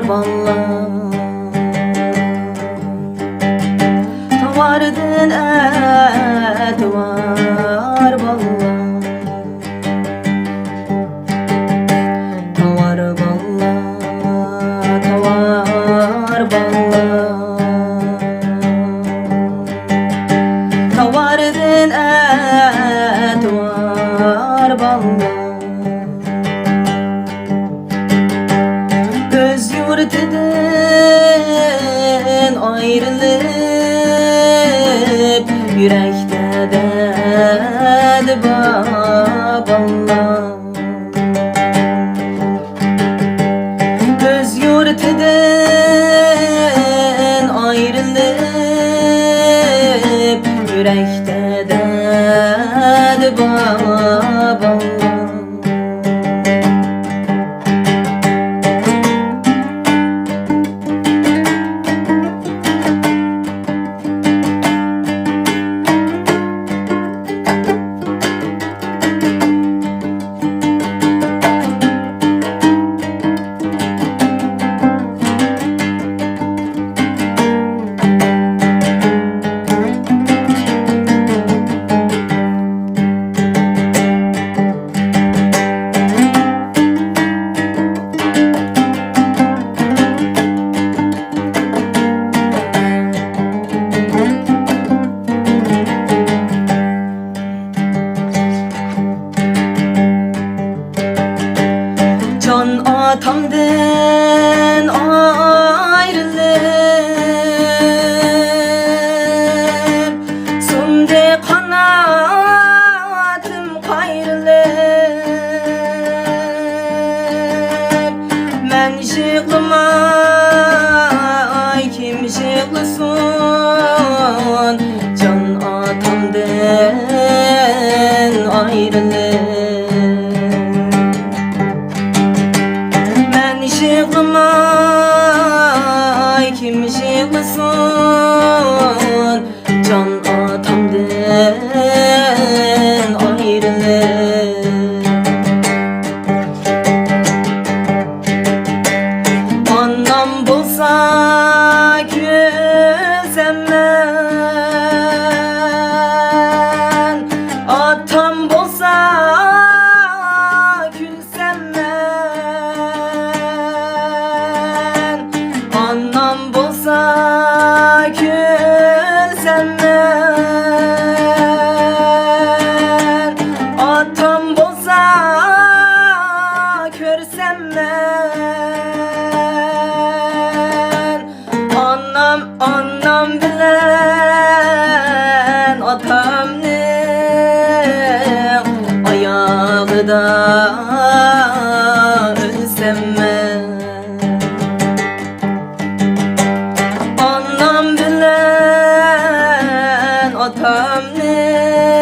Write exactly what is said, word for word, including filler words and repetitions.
بالىلار، تاۋاردىن ئەتىۋار بالىلار، تاۋار بالىلار، تاۋار بالىلار، تاۋاردىن ئەتىۋار بالىلار. ئۆز يۇرتىدىن ئايرىلىپ، يۈرەكتە دەردى بار بالىلار. ئۆز يۇرتىدىن ئايرىلىپ، يۈرەكتە دەردى بار بالىلار. جان ئاتامدىن ئايرىلىپ، سۇندى قاناتىم قايرىلىپ، مەن يىغلىماي، كىم يىغلىسۇن؟ جان ئاتامدىن ئايرىلىپ، مەن يىغلىماي، كىم يىغلىسۇن؟ جان ئاتامدىن ئايرىلىپ، ئانام بولسا كۈلسەم مەن، ئاتام بولسا كۈلسەم مەن، ئانام بولسا كۈلسەم مەن، ئاتام بولسا كۆرسەم مەن. ئانام، ئانام بىلەن ئاتامنىڭ ئاياغىدا ئۆلسەم مەن. ئانام بىلەن ئاتامنىڭ